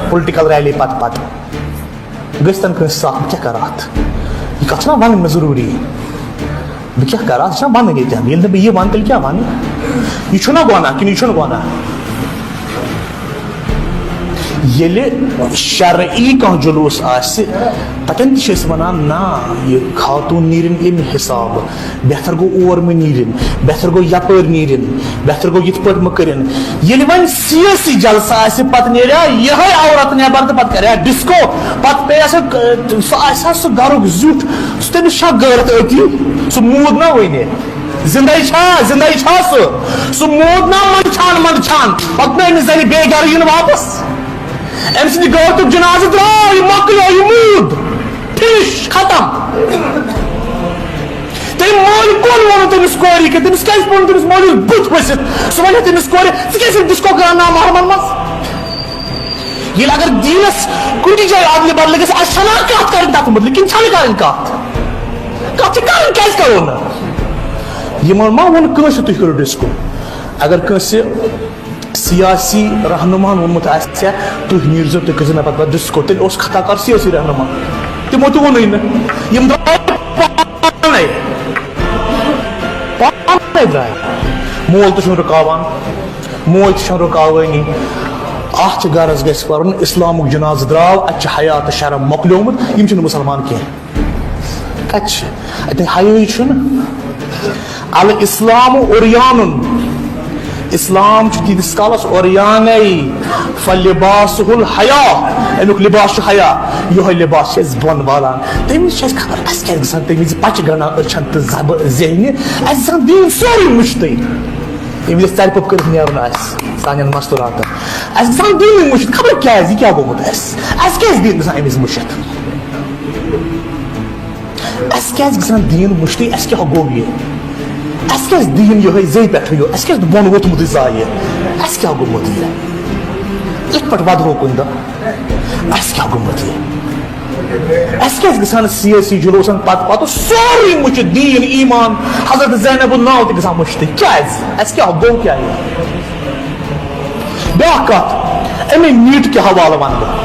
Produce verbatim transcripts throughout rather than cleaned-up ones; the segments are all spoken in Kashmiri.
پُلٹِکل ریلی پتہٕ پتہٕ گٔژھتن کٲنٛسہِ ساتھ، بہٕ کیٛاہ کرٕ اتھ؟ یہِ کتھ چھنا ونٕنۍ مےٚ ضروٗری؟ بہٕ کیٛاہ کرٕ اتھ؟ یہِ چھنا ونٕنۍ ییٚتٮ۪ن؟ ییٚلہِ نہٕ بہٕ یہِ ونہٕ، تیٚلہِ کیٛاہ ونہٕ؟ یہِ چھُنا گۄناہ کِنہٕ یہِ چھُنہٕ گۄناہ؟ ییٚلہِ شرعی کانٛہہ جلوٗس آسہِ، تتٮ۪ن تہِ چھِ أسۍ ونان، نہ، یہِ خاتوٗن نیرِن ییٚمہِ حسابہٕ، بہتر گوٚو اور مہٕ نیرِن، بہتر گوٚو یپٲرۍ نیرِن، بہتر گوٚو یِتھ پٲٹھۍ مہٕ کٔرِن۔ ییٚلہِ وۄنۍ سیٲسی جلسہٕ آسہِ، پتہٕ نیرِ ہا یِہوٚے عورت نٮ۪بر تہٕ پتہٕ کرِ ہا ڈسکو، پتہٕ پیٚیہِ ہا سُہ، سُہ آسہِ ہا سُہ گرُک زیُٹھ، سُہ، تٔمِس چھا غٲرت أتی؟ سُہ موٗد نا وُنہِ؟ زندے چھا؟ زندے چھا سُہ؟ سُہ موٗد نا منٛدچھان منٛدچھان؟ پتہٕ نہٕ أمِس زنہِ بیٚیہِ گرٕ یُن واپس؟ أمۍ سٕنٛدِ غٲرتُک جنازٕ درٛاو، یہِ مۄکلیو، یہِ موٗد۔ فنش، ختم۔ تٔمۍ مٲلۍ کون ووٚنُن تٔمِس کورِ کہِ تٔمِس کیٛازِ پوٚرُن تٔمِس مٲلِس بُتھ ؤسِتھ؟ سُہ وَنہِ تٔمِس کورِ، "ژٕ کیٛازِ چھَکھ ڈسکو کران نامحرمن منٛز؟" ییٚلہِ اگر دیٖنس کُنہِ تہِ جایہِ ادلہِ بدلہٕ گژھِ، اَسہِ چھَنا کَتھ کَرٕنۍ تَتھ مُتعلِق کِنہٕ چھَنہٕ کَرٕنۍ کَتھ؟ کَتھ چھِ کَرٕنۍ، کیٛازِ کَرو نہٕ؟ یِمن ما ووٚن کٲنٛسہِ تُہۍ کٔرِو ڈسکو؟ اگر کٲنٛسہِ سیاسی رہنماہن ووٚنمُت آسہِ ہا، "تُہۍ نیٖرزیو، تُہۍ کٔرزیو مےٚ پتہٕ پتہٕ ڈسکو"، تیٚلہِ اوس خطا کار سیٲسی رہنما۔ تِمو تہِ ووٚنُے نہٕ۔ یِم درٛاے پانے۔ پانے درٛاے۔ مول تہِ چھُنہٕ رُکاوان، موج تہِ چھَنہٕ رُکاوٲنی۔ اَتھ چھِ غرض گژھِ پَرُن، اِسلامُک جنازٕ درٛاو، اَتہِ چھِ حیا تہٕ شرم مۄکلیومُت، یِم چھِنہٕ مُسلمان کینٛہہ۔ کتہِ چھِ؟ اتہِ حیٲیی چھُنہٕ۔ الاسلام عریانٌ۔ اسلام چھُ تیٖتِس کالس عریانے۔ فلباسہ الحیا۔ امیُک لباس چھُ حیا۔ یِہوٚے لباس چھِ أسۍ بۄن والان۔ تَمہِ وِزِ چھِ اَسہِ خبر، اَسہِ کیٛازِ گژھان تَمہِ وِزِ پچہِ گنڈان أچھن تہٕ زبہٕ ذہنہِ۔ اَسہِ گژھان دیٖن سورُے مٔشتٕے۔ ییٚمہِ وِزِ اَسہِ ژَرِ پوٚپ کٔرِتھ نیرُن آسہِ سانٮ۪ن مستوٗراتن۔ اَسہِ گژھان دیٖنٕے مٔشِتھ، خبر کیٛازِ، یہِ کیٛاہ گوٚمُت اَسہِ؟ اَسہِ کیٛازِ دیٖن گژھان اَمہِ وِزِ مٔشِتھ؟ اَسہِ کیٛازِ گژھان دیٖن مٔشتٕے؟ اَسہِ کیٛاہ گوٚو یہِ؟ اَسہِ کیٛازِ دیٖن یِہوٚے زے پٮ۪ٹھٕ یو؟ اَسہِ کیٛازِ نہٕ بۄن ووٚتھمُتٕے زایہِ؟ اَسہِ کیٛاہ گوٚمُت یہِ؟ یِتھ پٲٹھۍ وَدہو کُنہِ دۄہ۔ اَسہِ کیٛاہ گوٚمُت یہِ؟ اَسہِ کیٛازِ گژھان سیٲسی جلوسن پتہٕ پتہٕ سورُے مٔشِتھ، دیٖن، ایمان، حضرت زینب ہُنٛد ناو تہِ گژھان مٔشتٕے؟ کیٛازِ؟ اَسہِ کیٛاہ گوٚو کیٛاہ یہِ؟ بیٛاکھ کَتھ، اَمے نیٖٹ کہِ حوالہٕ وَنہٕ بہٕ۔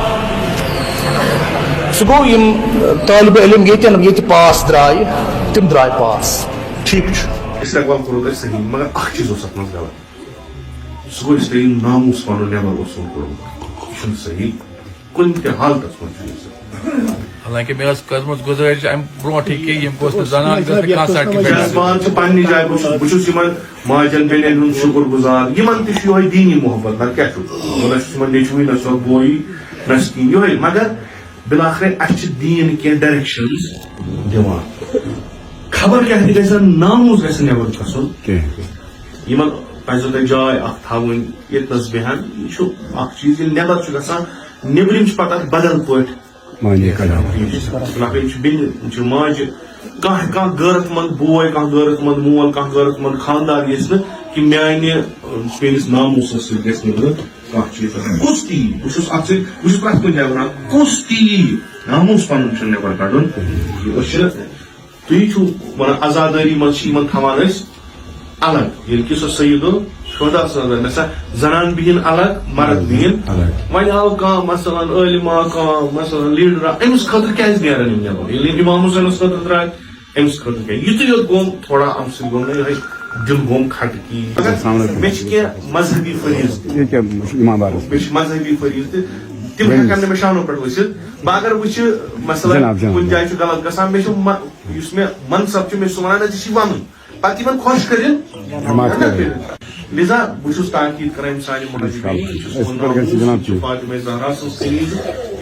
سُہ گوٚو، یِم طٲلبہِ علم ییٚتٮ۪ن، ییٚتہِ پاس درٛاے، تِم درٛاے پاس۔ ٹھیٖک چھُ۔ استقبال کوٚرُکھ اَسہِ صحیح، مگر اَکھ چیٖز اوس اَتھ منٛز غلط۔ سُہ گوٚو، یُس تۄہہِ یہِ ناموٗس پَنُن نٮ۪بر اوسوٕ کوٚڑمُت، یہِ چھُنہٕ صحیح۔ کُنہِ تہِ حالتس منٛز چھُ یہِ صحیح۔ حالانکہ مےٚ ٲس کٔرمٕژ گُزٲرِش اَمہِ برونٛٹھٕے کہِ یِم گوٚژھ نہٕ زنان گٔژھ نہٕ کانٛہہ certificate۔ جذبات چھِ پننہِ جایہِ، بہٕ چھُس، بہٕ چھُس یِمن ماجن بیٚنٮ۪ن ہُنٛد شُکُر گُزار، یِمن تہِ چھُ یِہوٚے دیٖنی محبت، نتہٕ کیٛاہ چھُ؟ نہ چھُس یِمن نیٚچوٕے، نہ چھُس بویی، نہ چھُس کِہیٖنۍ، یِہوٚے۔ مگر بلاخرے اَسہِ چھِ دیٖن کینٛہہ directions دِوان۔ خبر کیٛاہ تہِ گژھِ، ناموٗس گژھِ نہٕ نٮ۪بر گژھُن۔ کینٛہہ۔ یِمن پزیو تۄہہِ جاے اکھ تھاوٕنۍ، ییٚتنس بیٚہن۔ یہِ چھُ اکھ چیٖز، ییٚلہِ نٮ۪بر چھُ گژھان، نیٚبرِم چھِ پتہٕ اتھ بدل پٲٹھۍ۔ معنی کڑان۔ لۄکٕٹۍ چھِ بِنہِ، یِم چھِ ماجہِ۔ کانٛہہ، کانٛہہ غٲرت مند بوے، کانٛہہ غٲرت مند مول، کانٛہہ غٲرت مند خاندار یژھِ نہٕ کہِ میانہِ، ٲں، میٲنِس ناموسس سۭتۍ گژھِ نہٕ کانٛہہ چیٖز۔ کُس تہِ یی، بہٕ چھُس اتھ سۭتۍ، بہٕ چھُس پرٛٮ۪تھ کُنہِ جایہِ ونان، کُس تہِ یی، ناموس پنُن چھُنہٕ نٮ۪بر کڑُن۔ أسۍ چھِ تُہۍ چھِو ونان، عزادٲری منٛز چھِ یِمن تھاوان أسۍ الگ، ییٚلہِ کہِ سۄ سید الشہدا سٕنٛز ٲس، مےٚ سا زنان بِہِن الگ، مرد بِہِن الگ۔ وۄنۍ آو کانٛہہ، مثلاً، عٲلِما کانٛہہ، مثلاً، لیڈرا، أمِس خٲطرٕ کیٛازِ نیرن یِم نٮ۪بر؟ ییٚلہِ یِم امام حسینس خٲطرٕ درٛاے، أمِس خٲطرٕ کیٛازِ؟ یُتُے یوت گوٚم تھوڑا، اَمہِ سۭتۍ گوٚو مےٚ یِہوٚے دِل گوٚم کھٹہٕ کہِ السلام علیکم۔ مےٚ چھِ کینٛہہ مذہبی فریٖضہٕ تہِ۔ یہِ کیٛاہ چھُ امام بارس؟ مےٚ چھِ مذہبی فریٖضہٕ تہِ، تِم ہٮ۪کن نہٕ مےٚ شانو پٮ۪ٹھ ؤسِتھ۔ بہٕ اگر وٕچھِ، مثلاً، جناب، جناب۔ کُنہِ جایہِ چھُ غلط گژھان، مےٚ چھُ مہ-، یُس مےٚ منصب چھُ، مےٚ چھُ سُہ وَنان، نہ، ژےٚ چھی وَنُن۔ پَتہٕ یِمَن خۄش کٔرِنۍ۔ جماعت کٔرِنۍ۔ لہذا بہٕ چھُس تاکید کران، یِم سانہِ مُحبِّیٖن، یِم چھِ سون ناموٗس، یِم چھِ فاطمہ زہرا سٕنٛز کنیز،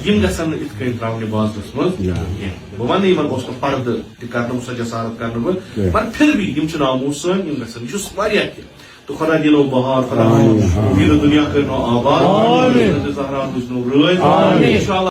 یِم گژھن نہٕ یِتھ کٔنۍ ترٛاونہِ بازرَس منٛز کینٛہہ۔ بہٕ وَنہٕ، یِمَن اوس نہٕ پردٕ تہِ کرنہٕ، سۄ جسارت کرنہٕ بہٕ، مگر پھر بھی یِم چھِ ناموٗس سٲنۍ، یِم گژھن، یہِ چھُ واریاہ کینٛہہ۔ تہٕ خۄدا دِنو بہار، خۄدا دِنو دیٖنہٕ دُنیا کٔرنو آباد، حضرت زہرا روٗزنو رٲضۍ۔ انشاءاللہ۔